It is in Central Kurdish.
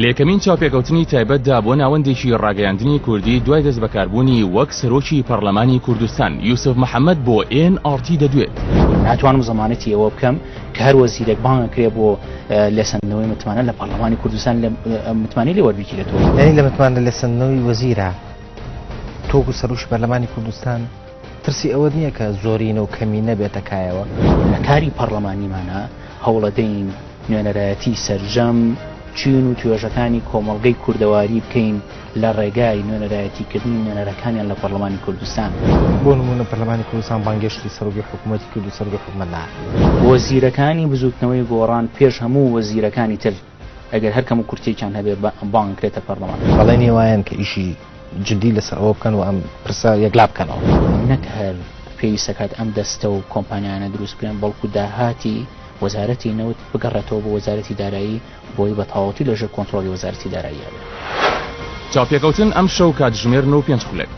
لە یەکەمین چاوپێکەوتنی تایبەتدا بۆ ناوەندێکی ڕاگەیاندنی کوردی دوای دەستبەکاربوونی وەک سەرۆکی پەڕلەمانی کوردستان، یوسف محەمەد بۆ ئێن ئاڕ تی دەدوێت. ناتوانم زەمانەتی ئەوە بکەم کە هەر وەزیرێک بانگ ئەکرێ بۆ لێسەندنەوەی متمانە لە پەڕلەمانی کوردستان لە متمانەی لێ وەربگیرێتەوە. یانی لە متمانە لێسەندنەوەی وەزیرە تۆ وەکو سەرۆکی پەرلەمانی کوردستان ترسی ئەوەت نییە کە زۆرینە و کەمینە بێتە کایەوە؟ لە کاری پەڕلەمانیمانا هەوڵەدەین نوێنەرایەتی سەرجەم چین و توێژەکانی کۆمەڵگەی کوردەواری بکەین لە ڕێگای نوێنەرایەتیکردنی نوێنەرەکانیان لە پەڕلەمانی کوردستان. بۆ نموونە پەرلەمانی کوردستان بانگێشتی سەرۆکی حکوومەتی کرد و سەرۆکی حکوومەت نەهات. وەزیرەکانی بزووتنەوەی گۆڕان پێش هەموو وەزیرەکانی تر ئەگەر هەر کەموکورتییەکیان هەبێ بانگ کرێتە پەرلەمان. بەڵێنی وایان کە ئیشی جدی لەسەر ئەوە بکەن و ئەم پرسە یەکلا بکەنەوە. نەک هەر پێویست دەکات ئەم دەستە و کۆمپانیایانە دروست بکرێن، بەڵکو داهاتی وەزارەتی نەوت بگەڕێتەوە بۆ وەزارەتی دارایی بۆی بە تەواوەتی لەژێر کۆنترۆڵی وەزارەتی داراییا بێت. چاوپێکەوتن ئەمشەو کاتژمێر نۆ و پێنج خولەک.